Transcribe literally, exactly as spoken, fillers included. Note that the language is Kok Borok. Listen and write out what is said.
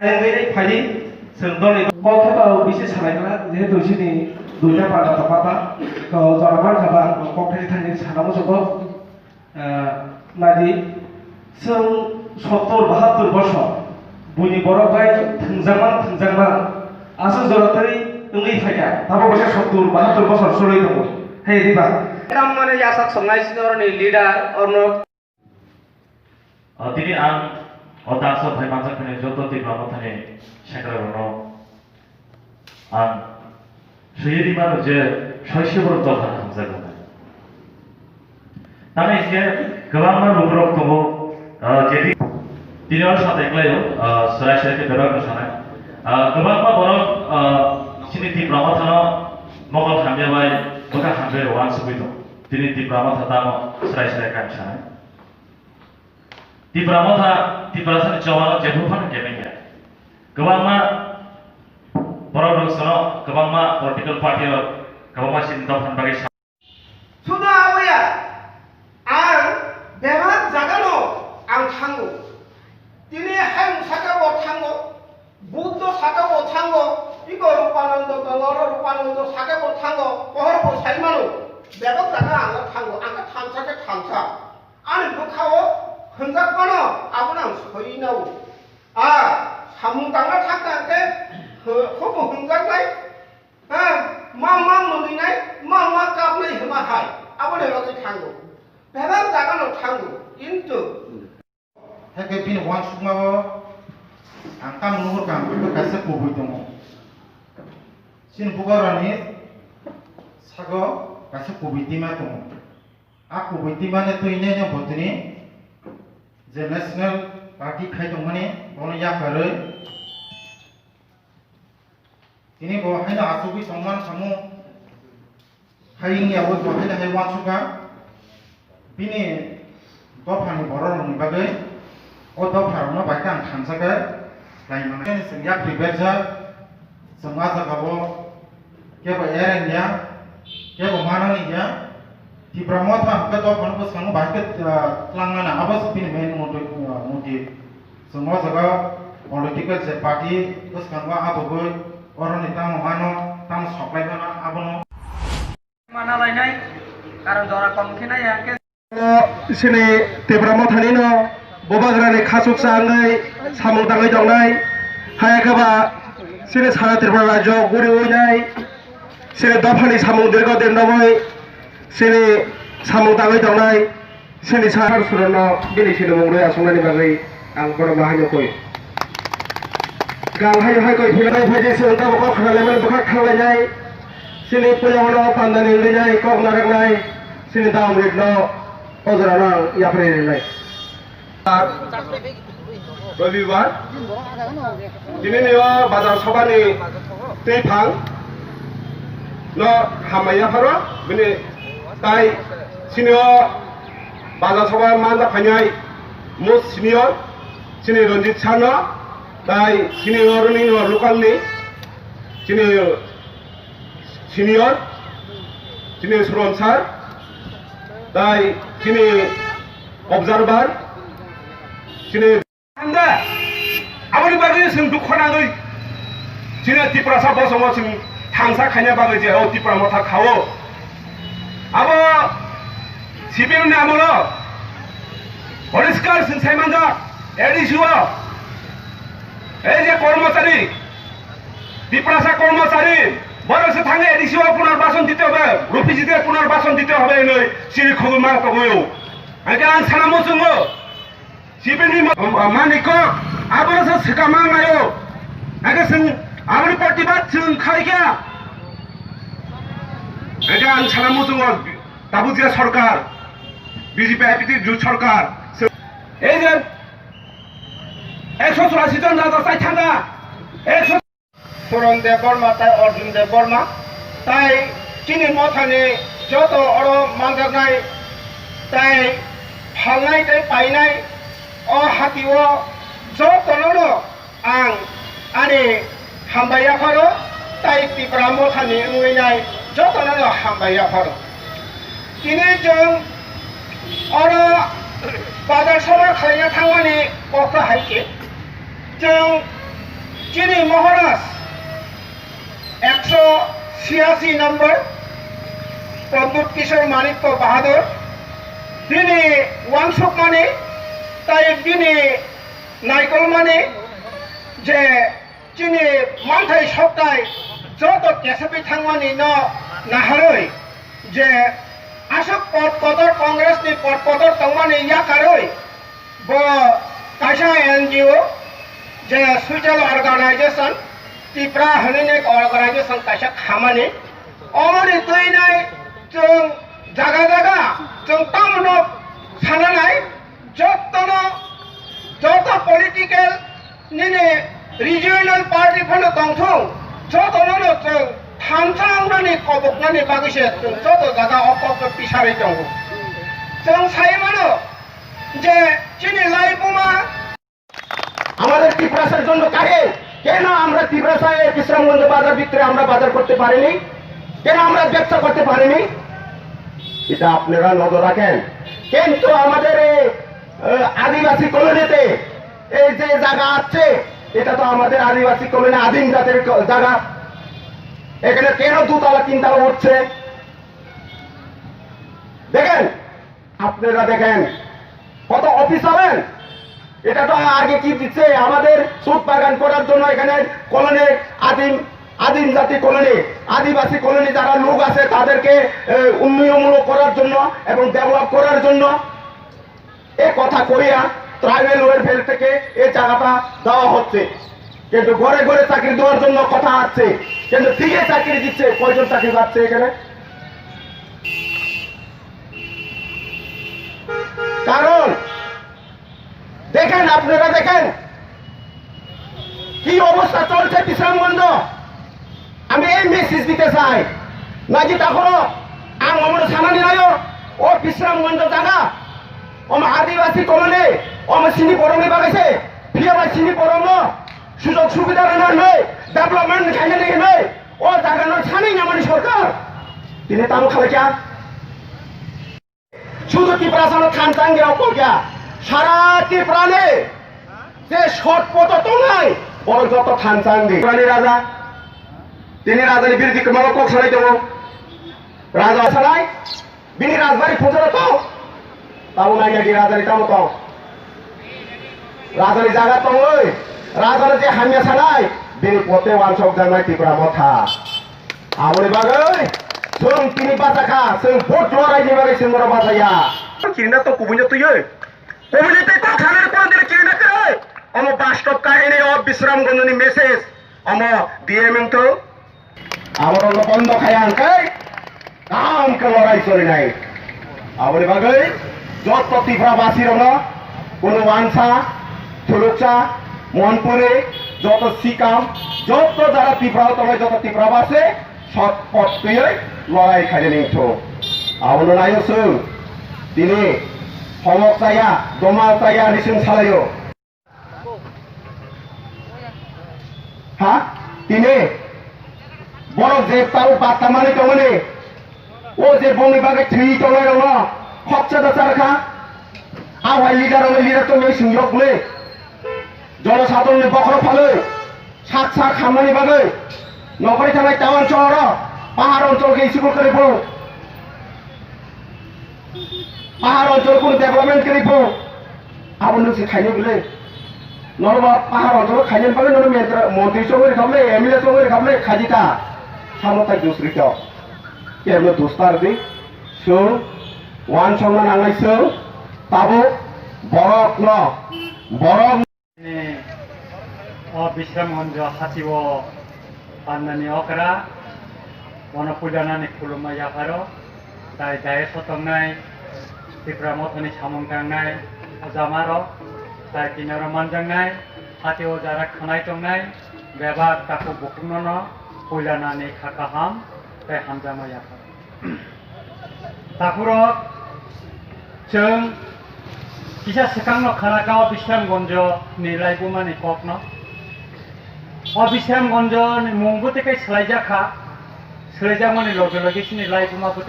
Ayang ini phai di, sengdol ni kok khe tao bisi salai kha, jehetu sini duita pada tongma ta, to jora mar kha ba, kok thani thani sana muchungo, eh, nadi, seng sottor bahattor bosor, buini borok bai thwngjakma, thwngjakma, aswk jora tei wngwi phaikha, tabo bwkha sottor bahattor bosor choli tongo, hai di ba. Kam mane yasak songnai sini oroni leader, orno. O, tini ang o taso phai manjak phai joto Tipra Mothani sekra rokno ang suywi di mano je soisibor dopha hamjak wngnai. Tamni hwnkhe kwbangma lukurok tongo, o, je di-, tini o satai khlaio, o, swrai swrai khe bebak no sanai. O, kwbangma borok, o, chini Tipra Mothano mokol hamya bai bwkha hamya bai uansugwi tongo. Tini Tipra Motha tamo swrai swrai kang sanai. Tipra Motha, Tiprasani chobano jephru phano kemeng ya. Kwbangma borok rok sono, kwbangma political party rok, kwbangma sini dophani bagwi sa- Sudo aboya, ang bebak jagano ang thango. Tini hayung saka bo thango, Buddho saka bo thango, iko Rupanando tongo, oro Rupanando saka bo thango, pohor bo saimano, bebak jaga ang thango, ang khe thansa khe thansa. Ani bwkhao hwnjak phano abono ang soi nao. A samung tangna thang thang khe, ho-, hobo hwnjaknai, ha, ma ma mwnwinai, ma ma kapnai hwnma hai, aboni bagwi thango. Bebak jagano thango, kintu. Hakhe bini uansukmao ang tamo nuhur kha, ang kaisa kubui tongo. Chini bubagrani sago kaisa kubui tima tongo. A kubui timani twi nini bo tini je National Party khai tongmani bono yakarwi tini bo haino achugwi tongmani samung hai wngya bo bo haino hai uansukha bini dophani borok rokni bagwi o dopha rokno bai khe ang thansa khe khlai mano. Chwng yakri berjak, chwng a jaga o kebo ereng ya, kebo manani ya. Tipra Motha hwnkhe dophano bwskango bai khe, ah, tlangnani, abo se bini main motive, ah, motive. Chwng o jaga political je party bwskango abogwi oroni tamo mano, tamo soklai mano, abono. Mana lainai, karon jora kom khe nai ya khe. Chini Tipra Mothani no bubagrani khachuksa wngwi samung tangwi tongnai, haya khe ba chini sara Tripura rajyo guri wngnai, chini dophani samung dirgo din romwi chini samung tangwi tongnai, chini sara surono bini sinimung rwi asongnani bagwi ang bono ma haino koi. Gang hai hai koi philai phai di se wngkha bo kok khna lemani bwkhak thang lainai, chini puila bono pandani wngwi nai kok naraknai, chini dam rit no. O jorano ang yapri rinai. Robibar, tinini o bazar sobani twiphang no hambai yapharo, bini tai chini o bazar soba manja phainai most senior chini Ranjit sir no, tai chini o rwni no local ni chini senior, chini Suron sir, tai chini observer, chini. Hwnda, aboni bagwi chwng dukho nangwi chini Tiprasa bosongo chwng thangsa khaina bagwi je o Tipra Motha khao. Abo C P M ni amolo poriskar chwng sai manjak, A D C o, ei je kormochari, Tiprasa kormochari, borok se thangwi A D C o punarbasan dite hobe, Rupi jite punarbasan dite hobe hinwi chini khogwi ma tongwi o. Hwnkhe ang sana muchungo, C P M ni ma-, ma-, mani kok, abono se swkang ma wnglaio. Hwnkhe chwng aboni protibad chwng khai kha. Hwnkhe ang sana muchungo, tabuk je sorkar, B J P I P T jut sorkar, ei je ekso churasi jon raja chai thangkha, ekso Puron Debbarma tai Arjun Debbarma tai chini mothani joto oro manjaknai tai phalnai tai painai o hati o jotono no ang ani hambai yapharo tai Tipra mothani wngwi nai jotono no hambai yapharo. Tini chwng oro bazar soba khlaina thangmani kok hai khe chwng Chini Maharaj ekso chiyasi number Pradyut Kishore Manikya Bahadur, bini wansukmani tai bini naikolmani je chini manthai soktai joto kesapi thangmani no naharwi je aswk pot kotor Congress ni pot kotor tongmani yakarwi bo kaisa N G O je social organization Tipra hwnwi organization kaisa khamani omoni twi nai chwng jaga jaga chwng tamono sananai. Jotono, joto political nini regional party phano tongthung, jotono no chwng thansa wngnani koboknani bagwi se chwng joto jaga o kokno tisarwi tongo. Chwng sai mano je chini laibuma আমাদের ত্রিপুরাসের জন্য কাকে, কেন আমরা ত্রিপুরাসায় বিশ্রামগঞ্জ বাজার ভিতরে আমরা বাজার করতে পারিনি, কেন আমরা ব্যবসা করতে পারিনি, এটা আপনারা নজর রাখেন। কিন্তু আমাদের এই, আহ, আদিবাসী কলোনিতে এই যে জায়গা আছে, এটা তো আমাদের আদিবাসী কলোনি, আদিম জাতির ক-, জায়গা। এখানে কেন দুতলা তিনতলা উঠছে? দেখেন, আপনারা দেখেন, কত অফিস হবেন? এটা তো আগে কি দিচ্ছে? আমাদের সুদ বাগান করার জন্য এখানে কলোনি, আদিম, আদিম জাতি কলোনি, আদিবাসী কলোনি যারা লোক আছে তাদেরকে, এ, উন্নয়নমূলক করার জন্য এবং ডেভেলপ করার জন্য এ কথা কইয়া ট্রাইবাল ওয়েলফেয়ার থেকে এই জায়গাটা দেওয়া হচ্ছে। কিন্তু ঘরে ঘরে চাকরি দেওয়ার জন্য কথা আছে, কিন্তু ফ্রিতে চাকরি দিচ্ছে, কয়জন চাকরি পাচ্ছে এখানে? কারণ দেখেন, আপনারা দেখেন কি অবস্থা চলছে বিশ্রামগঞ্জ। আমি এই মেসেজ দিতে চাই, নাকি তখনও আম আমরা সানানি নাইও, ও বিশ্রামগঞ্জ জায়গা, ও আদিবাসী কলোনি, ও আমার চিনি পরমে বাগাইছে, ফিরে আমার চিনি পরম, সুযোগ সুবিধা নেই, ডেভেলপমেন্ট খাইলে নেই, ও জায়গা নয় ছানি আমার সরকার, তিনি তামো খাবে কিয়া? শুধু ত্রিপুরা সানো থানচাং গিয়া অকল গিয়া, সারা ত্রিপুরানে যে সৎ পথ তো নাই, বড় যত থানচাং দি। ত্রিপুরানি রাজা, তিনি রাজানি বিরুদ্ধে কোনো কৌশলে দেব। রাজা ছাড়াই, বিনি রাজবাড়ি খুঁজে তো, তাও নাই নাকি রাজানি তাও তো। Rajani jaga tongwi, rajani je hamya sanai, bini pote wansok jaknai Tipra Motha. Aboni bagwi chwng tini bachakha, chwng vote loraini bagwi chwng bono bachaya. Kirina to kubuino twiwi. Kubuino tei kok sanani kono dini kirina kwrwi. Omo bastob kahini o Bisramganjni message. Omo D M wngthung. Aborokno bondo khaya hwnkhe kaham khe lorai cholinai. Aboni bagwi joto Tripura basirokno kunu wansa, thuluksa, Mohanpuri, joto sikam, joto jara Tripura o tongnai joto Tripura basi sot pot twiwi lorai khainani wngthung. Abono naio chwng tini homok chaya, domal chaya, rising salaio. Ha? Tini borok je tau batta mani tongmani, o je bongni bagwi thwi tongnai rokno khopsa da charkha. A wai leader rokno leader tongmani sing yok le. Jono sadolni bokhorok phalwi sak sak khammani bagwi nokori thanai town sohoro pahar onchol khe school kwrwi phuru. Pahar onchol kunu development kwrwi phuru. Abo nwng se khainai bwle. Norok ba pahar oncholo khainani bagwi nono mentra-, montri chongwi rwkha bwle, M L A chongwi rwkha bwle, khaidi ta. Samo tai dusri to. Kebo dustar di. Chwng wansokna nangnai chwng. Tabuk borokno, borok ni o Bisramganj hati o Pannani okra, bono puilanani khulumma yapharo, tai dayes o tongnai, Tipra Mothani samung tangnai, o jamarok, tai tini oro manjaknai, hati o jara khwnai tongnai, bebak takhuk bukhuknono puilanani kha kaham tei hamjakma yapharo. Takhurok, chwng kisa swkangno khana kha o Bisramganj ni laibuma ni kokno. O Bisramganj ni mung bwtwi khe swlaijak kha, swlaijakmani loge loge chini laibuma bwtwi